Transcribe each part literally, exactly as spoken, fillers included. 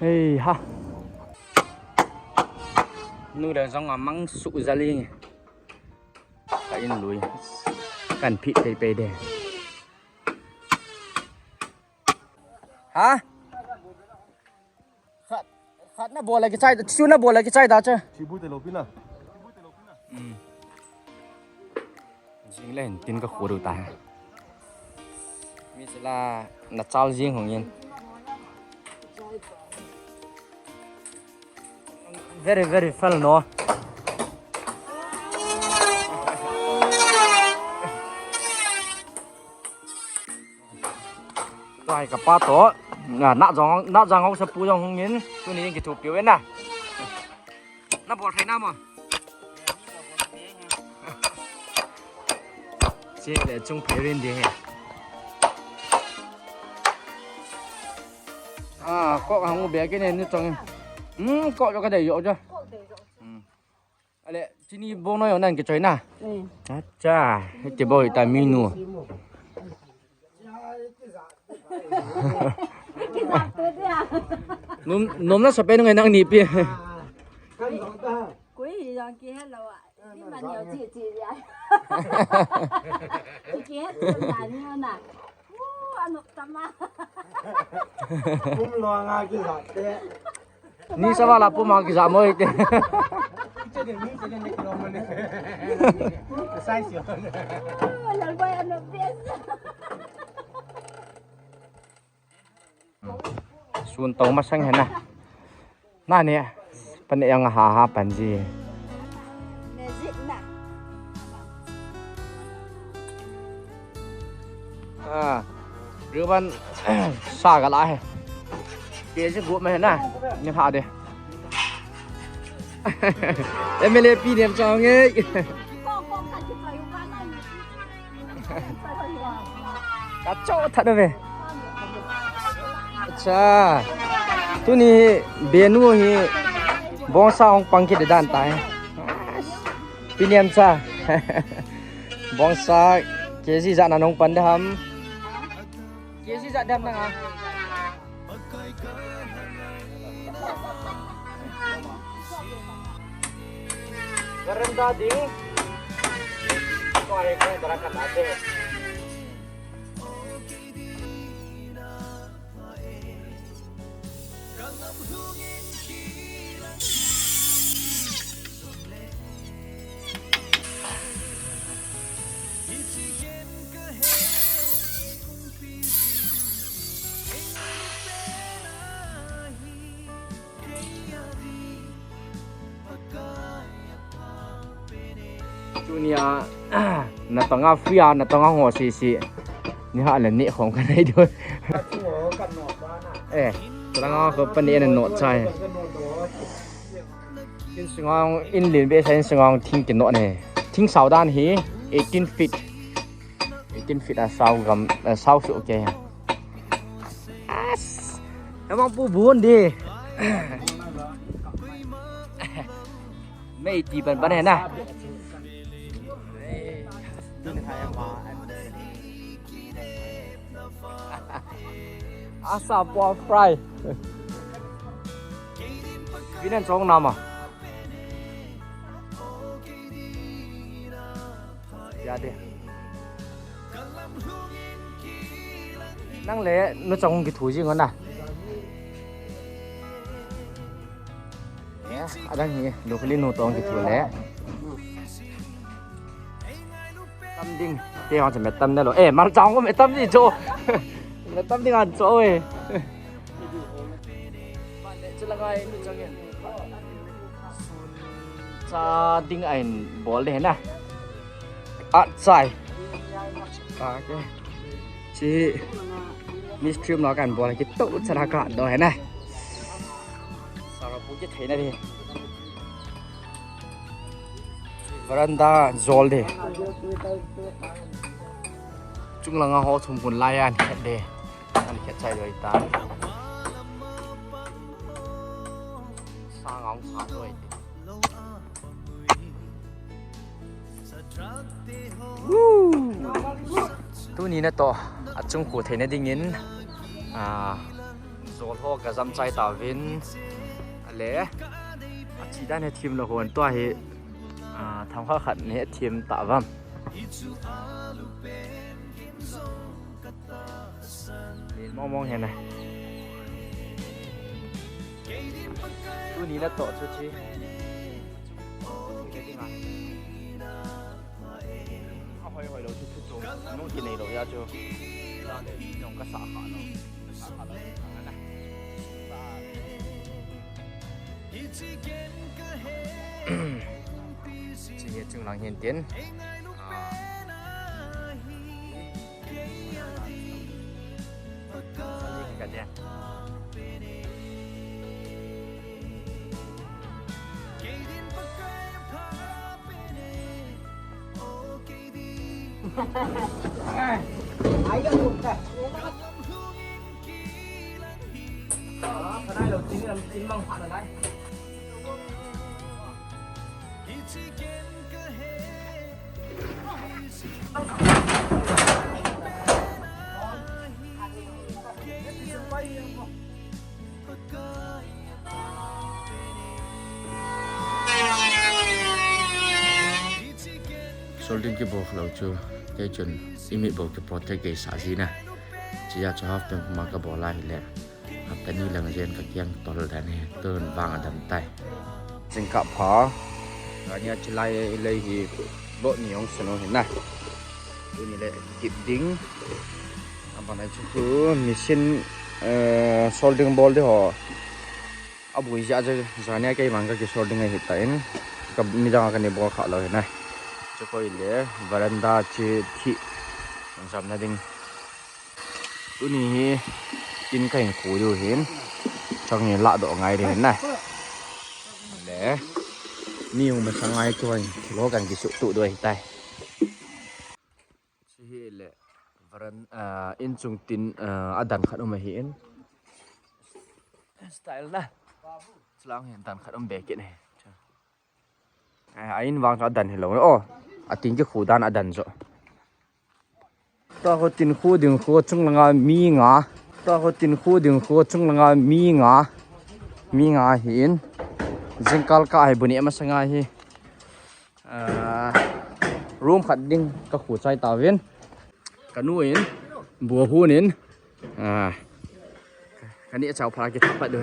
Hei ha. Nu le jong amang suh jali nge. Ka in lui. Kan phi pei pei de. Ha? Khat, khat na bola kichai da, chu na bola kichai da chu. Chibu te lo pina. Hmm. Jing le hin tin ka khu ta. Mi sila na chal jing hong in. Very, very fell no. Tua hi ka pa to. Na, na jong, na jong hausa pu jong hung in. Tuni in kithupiu in na. Na bol thei na mo. Che le chung phei rin de he. Ah, ko hang be ke ne ni chong. Hmm, ko jo ka dei jo jo. Hmm. Ale, chini bong noi nan kichoi na. Eh. Acha, hiti boi ta minu. Kizat tu dia. Nom, nom na sa pe ngai nang ni pi. Kui, kui jong kihe lo a. Ni man yo chi chi dia. Kihe tu na ni na. Uh, anok tama. Kum lo nga kizat te. Ni sa vala pu ma kija mo ite. Sun tong masang hena. Na ne. Pan yang ha ha pan ji. Ah, riu ban sa ka la he. Ke ji gu me na. Ni pha de. M L A pi nem chang nge. Ka cho that ve. Acha. Tuni hi benu hi bongsa hong pang kit dan tai. Pi nem cha. Bongsa K G ja na nong pan de ham. K G ja dem na nga. Veranda ding. Ko ai ko dara kan ate. Tunia, na tanga free a, na tanga ho si si. Ni ha le ni khong ka nei do. Eh, tanga ko pani na no chai. In singang, in lin be sa in singang thing kino ne. Thing sao dan hi eighteen feet. Eighteen feet a sao gam, a sao su ke. As. Amang pu bun di. Mei ti ban ban he na. Asa po fry. Binan chong nama. Ya de. Nang le nu chong kithu jing na. Eh, adang hi, locally nu tong kithu le. Tam ding, te hong cha me tam na lo. Eh, mar chong ko me tam ni cho. Me tam ding an cho eh. Ba le, chu la ngai nu chang e. Cha ding ain bol de na. A chai. Ka ke. Chi mistream lo kan bol ki to cha la ka do he na. Sara pu ki thei na de. Veranda jol de. Chung langa ho thum hun lai an khet de. An khet chai doi ta. Sa ngong sa doi. Woo! Tuni na to, achung khu theina dingin, ah, Tol ho ka jam chai tauvin. Ale. Achi dan he thim lou hon tua hi. Ah, tham kha khat ne thim ta vam. Len mong mong he na. Tuni na to chu chi. A hoi hoi lou chu chu chu. Nung kinei lou ya chu. Nung ka sa kha lou. Sa kha lou. Sa. Chini chunglang hin tin. Ah. Ka dia. Soldering kibol lou chu, kei chun imit bou kiprotect kei sa jin a. Chia chu half pant puma kabol a hile. Hapta ni lang jen ka kiang tol dan hi, tun vang adam tai. Jingkah pha. Kani a chilai lei hi, bo ni ong sunu hi na. Tuni le kip ding. Abana chu khu machine, eh, soldering bol di ho. Abui ja ja, jania kei mang ka ki soldering ahi ta in. Ka midang ka ni bol kha lou hi na. Chu koi le veranda chi thi. Jam na ding. Tuni hi tin ka hin khu diu hin. Chang hin lah doh ngai ding hin na. Le. Mi hung masang ngai chu hin. Lo kan kisuh tu diu ahi tai. Chi hi le. Varan, ah, in chung tin, ah, a dan khat um ahi in. Style na. Chulang hin dan khat um be kit ne. Eh, a in vang chu a dan hi lou. Oh, a tin kikhu dan a dan chu. Tua ho tin khu ding khu chung langa mi nga. Tua ho tin khu ding khu chung langa mi nga. Mi nga hi in. Jingkah ka hi bu ni ama sanga hi. Ah, room khat ding ka khu chai tauvin. Ka nu in, bu hun in. Ah. Kani a chau pha ki thapat diu.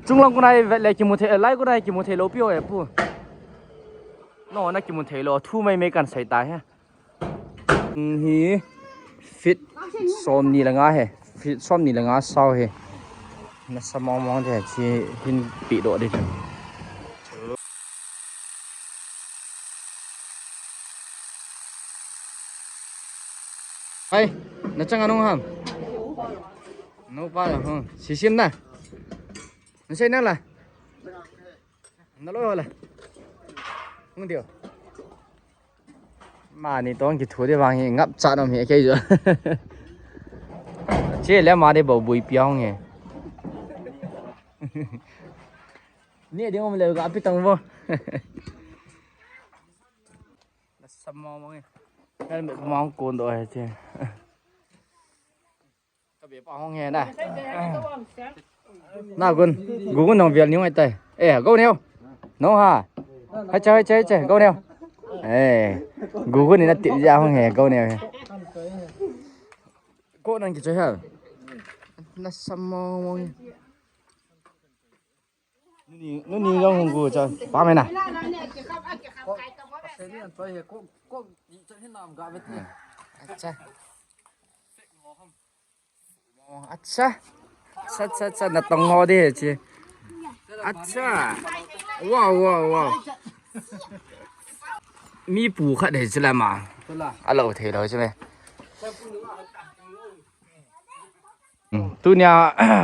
Chunglang kunai vet le kimu thei, lai kunai kimu thei lou pi o e pu. No, na kimu thei lou, thu mai mai kan sai ta he. Hi feet som ni le nga he. Feet som ni le nga sao he. Na sa mong mong de chi hin pi do de. Hai, na chang anung ham. No pa la ho. Sisim na. Na sei na la. Na lo la. Hung dio. Mani tong kithu di vang hi ngap cha nom hi kei jo. Che le mani bo bui piang he. Ni ding om le ga pi tang bo. Na sa mong mong e. Helmet mong kon do he che. Ka be pa hong he na. Na gun, gu gun nong vial ni ngai tai. Eh, go neo. No ha. Hai cha, hai cha, hai cha, go neo. Eh, gu gun ni na ti ja hong he, go neo he. Ko nang ki cha ha. Na sa mong mong e. Nuni, nuni jong hung gu cha. Pa mai na. Acha. Acha. Acha, acha, acha, na tong ho de chi. Acha. Wow, wow, wow. Mi pu khat de chi la ma. Alo thei lo chi me. Hmm, tunia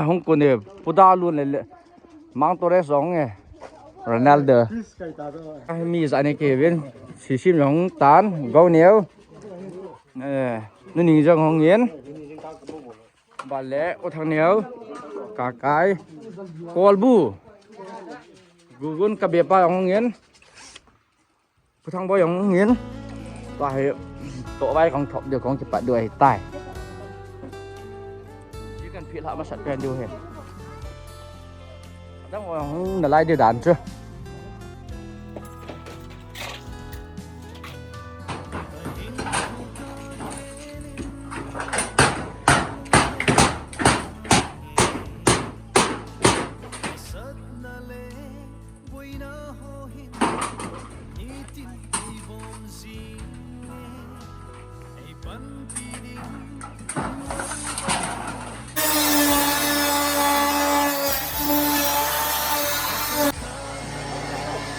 hung kun e, Puda lun le, le Mang Torres jong e, Ronaldo. Ah, mi ja ni kei vin, Sisim jong tan, go neo. Eh, nu ning jong hong in. Bale, o thang neo. Kakai. Kolbu. Gugun ka be pa hong in. Pu Thang Boi jong in. Tua hi, to vai kong thop diu kong kipat diu ahi tai. Ila masat pen diu hi. Adang ong nalai diu dan chu.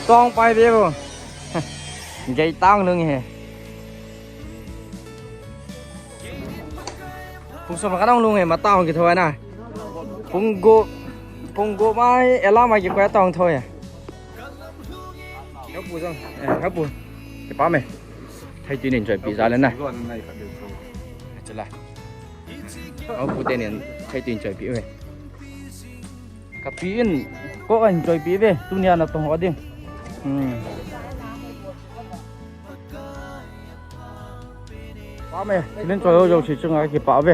Tong pai be bo. Gei tang lung he. Pung som ka dong lung he, mata hung kithoi na. Pung gup, pung gup mai, ela mai kikoi tong thoi. Hapu jong, eh, hapu. Kipa me. Thei tuin enjoy pi jal na. Chala. Hapu te nin thei tuin enjoy pi ve. Ka pi in, ko enjoy pi ve. Tunia natong ho ding. Hmm. Pa me, nin choi ho jouse chunga kipa ve.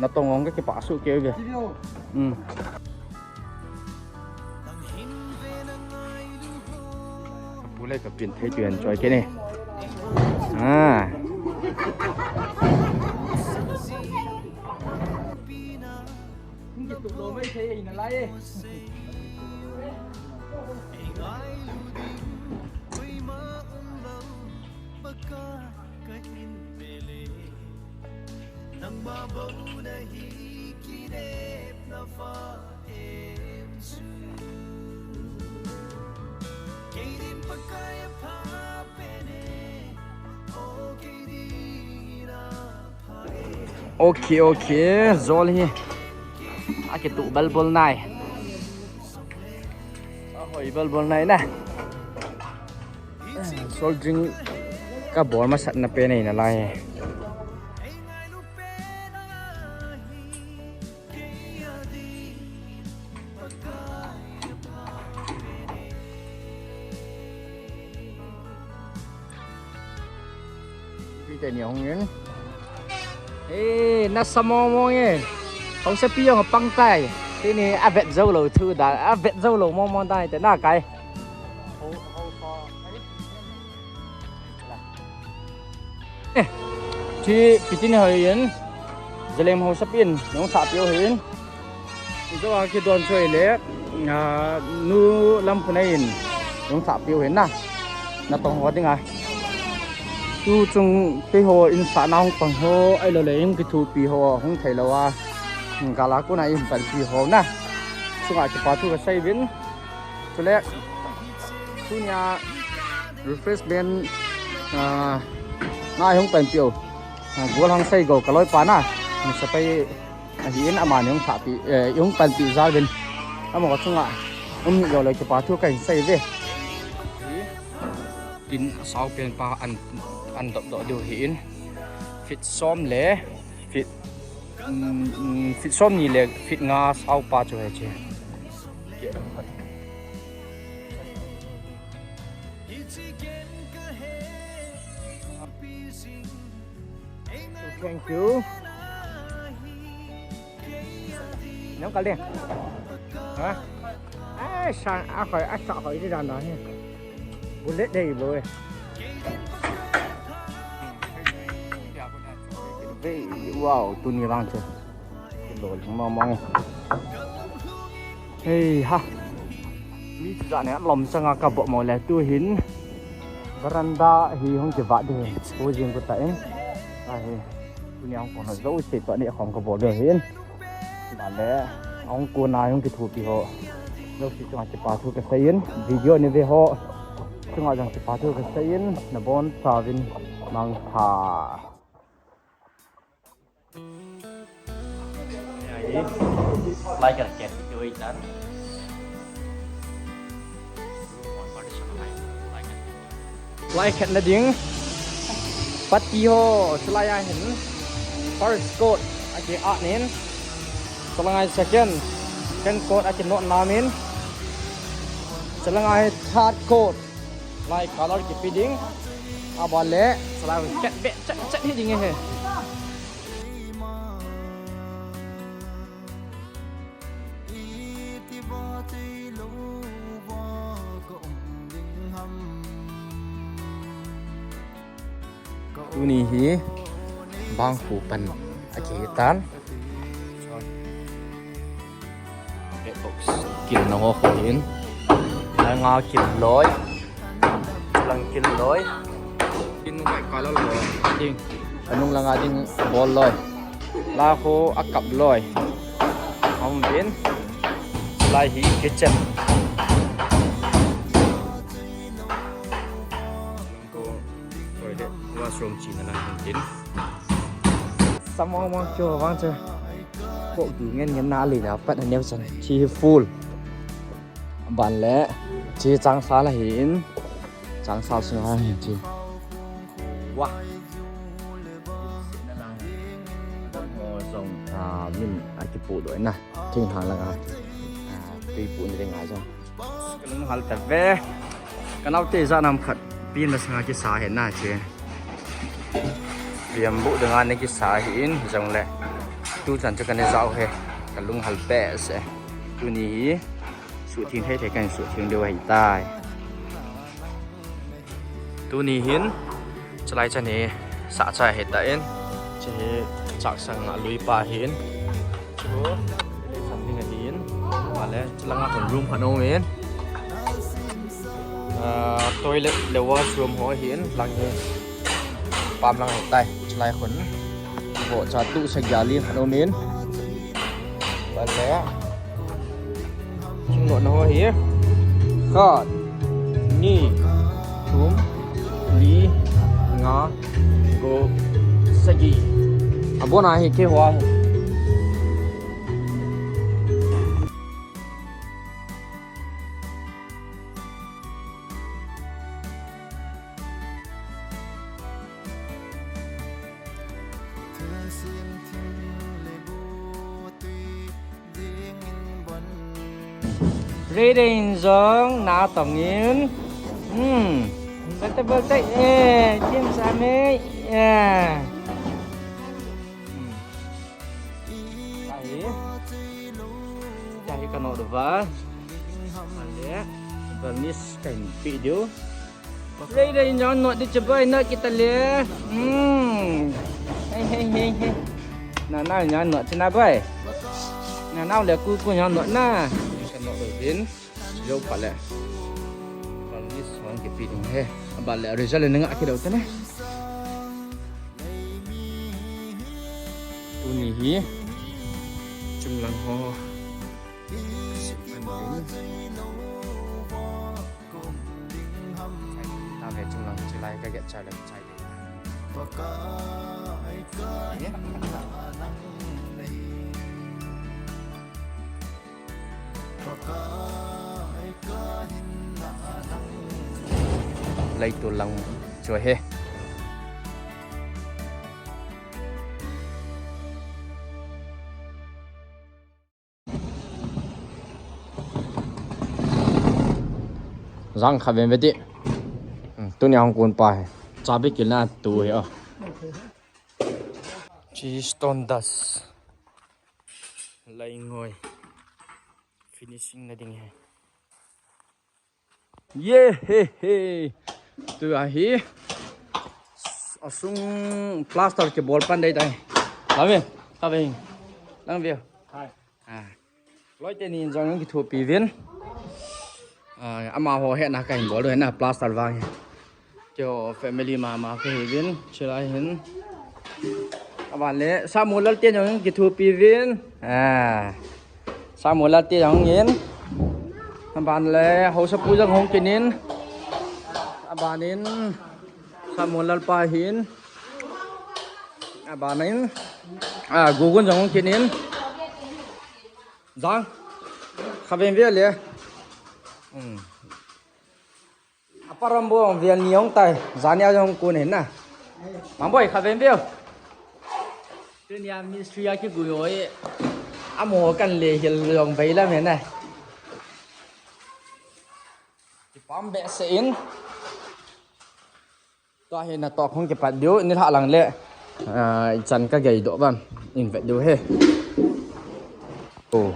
Natong ong ka kipa su ke ve. Hmm. Pu le ka pi in thei tuin enjoy ke ni. Ah. Okay, okay, jol hi. Akitu balbol nai. Ahoi balbol nai na. Sol drink ka bol masat na pen nei nalai. Pi te ni hung in. Eh, nasa mong mong e. Hausa pi jong pang tai. Tini avet jou lou thu da, avet jou lou mong mong tai te na kai. Eh, chi pitin hoi in, Zalem hausa pi in, nung sa piu hoi in. Ijo a kidon choi le, ah, nu lam khun a in, nung sa piu hoi na. Natong ho ding a. Tu chung keiho in sa na hung pang ho, ahilou le in kithupi ho, hung thei lou a. Gala kuna in panpi ho na. Chunga kipa thu ka sei vin. Chule, tunia refreshment, ah, ngai hung panpiu. Ah, gol hang sei go ka loipa na. Ni sa pai ahi in ama ni hung thahpi, eh, hung panpi jal vin. Ama ko chunga um ni lo lo kipa thu ka hin sei ve. Tin asao pen pa an, an dop dop diu hi in. Fit som le fit, um, um, fit som ni le fit nga sao pa chu he che. Thank you. Nang kal ding. Ha? Ai, san, a khoi, a sa khoi di dan dan hi. Bullet dei bo e. Wow, tuni vang che. Lo jing mong mong e. Hei ha. Mi chu ja ne lom changa ka bo mo le tu hin. Veranda hi hung kivah ding. Ko jing ko ta in. Ahi. Tuni ang ko na zo se to ne khom ka bo ding hin. Ba le. Ang ko na hung kithupi ho. Zo si chunga kipa thu ka sei in. Video ni ve ho. Chunga jang kipa thu ka sei in. Na bon sa vin mang pha. Lai khat khat video i tan. Lai khat na ding. Pati ho, chulai a hin. First coat, aki at nin. Chulangai second. Second coat, aki not namin. Chulangai third coat. Lai color kipe ding. Aba le, chulai khat be, chat, chat hi ding he. Tuni hi bangkhu pan akitan. Red box kilna ho kho hin. Ai nga kil loi. Lang kil loi. Kin vai kala loi. Ding. Kanung langa ding bol loi. La ho akap loi. Hom bin. Lai hi kitchen. Toilet, washroom china lang hin tin. Samong mong cho vang che. Ko du ngen ngen na li na pat aneu chan. Chi full. Ban le chi chang sa la hin. Chang sa sung ha hin chi. Wah. Ah, min akipu doi na. Thing hang lang a. Ah, tui pu ni ding a jong. Kalung hal ta ve. Kanau te ja nam khat. Pin na sanga kisa he na che. Piam bu dang a ne kisa hi in jong le. Tu chan chu kane jao he. Kalung hal pe se. Tuni hi. Su thing thei thei kan su thing deu hai tai. Tuni hin, chalai chan hi, sa cha hi ta in, chi hi, chak sang a lui pa hin, chu, le chan ding a hin, ma le, chalanga kon room khan om in, ah, toilet le washroom ho hin, lang hi, pam lang hi tai, chalai khun, bo cha tu sa gyali khan om in, ma le, Chung lo na ho hi. Khat, ni, thum, li, nga, gup, sagi. Abon a hi kei ho a hi. Ready in jong na tong in. Hmm. Bete bete eh, chin sa me eh. Hmm. Tahi. Tahi kano do ba. Ale. Vernish kahin pi diu. Rei rei nyan nuat di chabai na kita le. Hmm. Hei hei hei hei. Na na nyan nuat china bai. Na na le ku ku nyan nuat na. Ka nuat do din. Yo pa le. Pal ni suan ke pi ding he. Ba le result le nga ki do ta ne. Tuni hi. Chung lang ho. Ta ve chung lang chilai ka get chai le chai. Lei tu lang chu he. Jang kha ven ve ti. Hmm, tunia hung kun pa he. Chabi kilna tu he o. Chi stone dust. Lai ngoi. Finishing na ding he. Ye he he. Tu ahi. Asung plaster ke bol pan dai dai. Lave, lave. Lang ve. Hai. Ah. Loi teni jong kithopi vin. Ah, amaho hena kahin bol doh na plaster vang hi. Keiho family mama kahi vin, chilai hin. Aban le, Samuel Lal te jong kithopi vin. Ah. Samuel Lal te jong in. Aban le, Haosapu jong hung kinin. Aban in, Samuel Lal pa hin. Aban in. Ah, Gugun jong hung kinin. Jang. Kha ven ve le. Hmm. Apa ram bo vel ni ong tai. Jani a jong kun hin na. Mang boi kha ven ve. Tunia ministry a kigui oi. Amo kan le hil jong vei lam hin na. Kipam behseh in. Tua hi na tok hung kipat diu, ni lha lang le, ah, ichan ka gei doh vam, in vet diu he. Oh,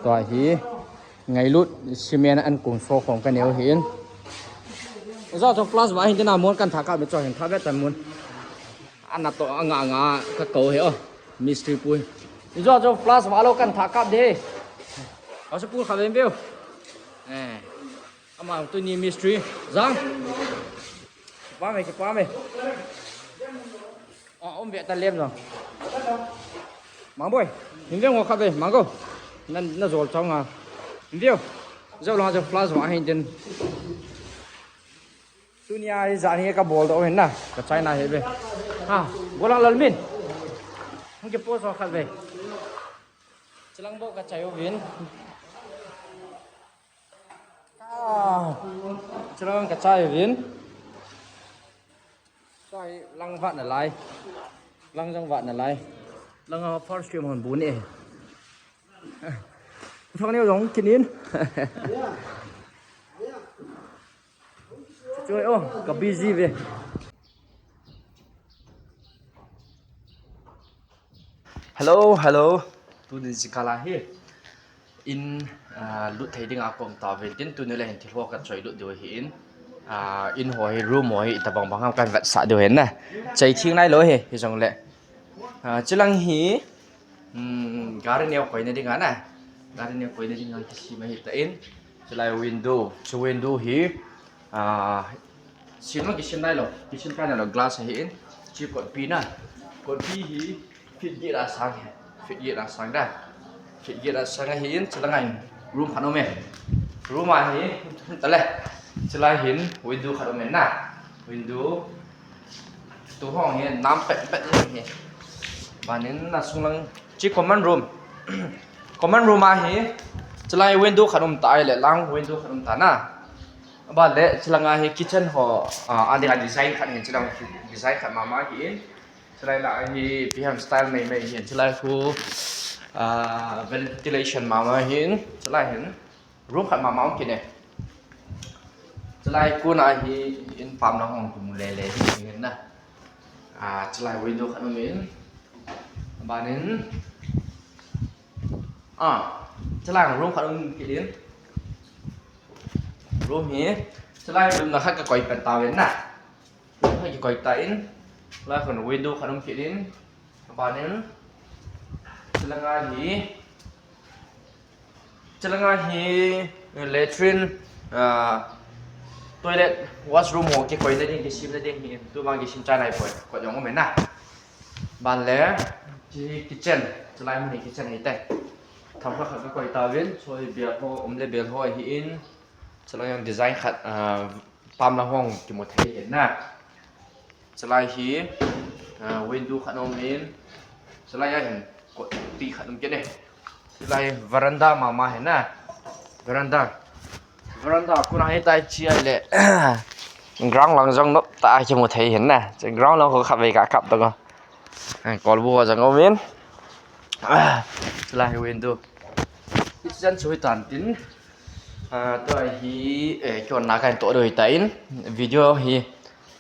tua hi, ngailut, cement an kung so khong ka neo hin. Za chong plus ba hin tina mun kan tha ka be cho hin tha vet tan mun. Ana to anga anga ka ko he o. Mistri pu. Ijo jo plus valo kan tha kap de. Asa pu kha vem veu. Eh. Ama tuni mistri. Jang. Kipah me, kipah me. Ah, um ve ta lem jang. Mang boy. Hin veu ngo kha ve, mang go. Na, na jol chang a. Hin veu. Jo la jo plus va hin den. Tunia hi jani ka bol do hin na, ka chaina hi ve. Ha, bolang Lalmin. Hung ke post khat ve. Chilang bo ka chai uvin. Ah, chilang ka chai uvin. Chai lang vat na lai. Lang jang vat na lai. Lang a first stream hon bu ni. Thang ni jong kinin. Choi o, ka busy ve. Hello, hello. Tuni jingkah a hi in, ah, lut thei dinga ka um tauvin tin, tuni le hin thil ho ka choi lut diu ahin. Ah, in ho hi, room ho hi, itabang bang ham kan vetsah diu ahin na. Chai thing nailou hi, hijongle. Ah, chilang hi, um, gari neo koina dinga na. Gari neo koina dinga kisem ahitan. Chulai window, chu window hi, ah, sim ma kisem nailou, kisem kai nailou, glass ahin. Chu kotpi na. Kotpi hi feet get a sang hi. Feet get a sang da. Feet get a sang ahin, chulanga hin room khat um e. Room a hi, tale. Chulai hin window khat um e na. Window. Tu hong hi nam pet pet hi. Banin na sunglang chi common room. Common room a hi chulai window khat um ta le lang window khat um ta na. Ba le chulanga hi kitchen ho, ah, adinga design khat hin, chulang design khat mama hin. Chulai la hi pihan style mai mai hin. Chulai khu, ah, ventilation mama hin. Chulai hin. Room khat mama um kit e. Chulai kona hi in pam lang hong kimu lele hi na. Ah, chulai window khat um in. Banin. Ah, chulai room khat um kit in. Room hi. Chulai room na khat ka koi pen tauvin na. Khat ka koi tan. Chulai khun window khat um kit in. Banin. Chulanga hi. Chulanga hi latrine, ah, toilet, washroom ho kikoina ding, kisemna ding hi, tuvang kisem chai nai poi, kot jong um e na. Ban le, chi kitchen, chulai mun hi kitchen ahitai. Thao khat khat ka koi tauvin, so hi bel ho, um le bel ho ahin, chulai jong design khat, ah, pam lang hong kimu thei ahin na. Chulai hi, ah, window khat um in. Chulai a hin kotpi khat um kit e. Chulai veranda mama hi na. Veranda. Veranda kona hi tai chi ai le. Ground lang jong nop ta kimu thei ahin na. Chu ground lang khu khatvei ka kap to ko. Ah, kolbu jong um in. Ah, chulai hi window. Kitchen chu hitan tin. Ah, tua hi, eh, kihonna kahin toh diu ahitan. Video hi,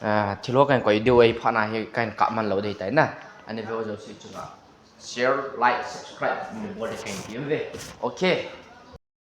ah, thil ho kahin koi diu ahi phat na hi kahin kap man lou diu ahitai na. Ana ve ho jouse chunga share, like, subscribe, min bol ding kahin ti uve. Okay.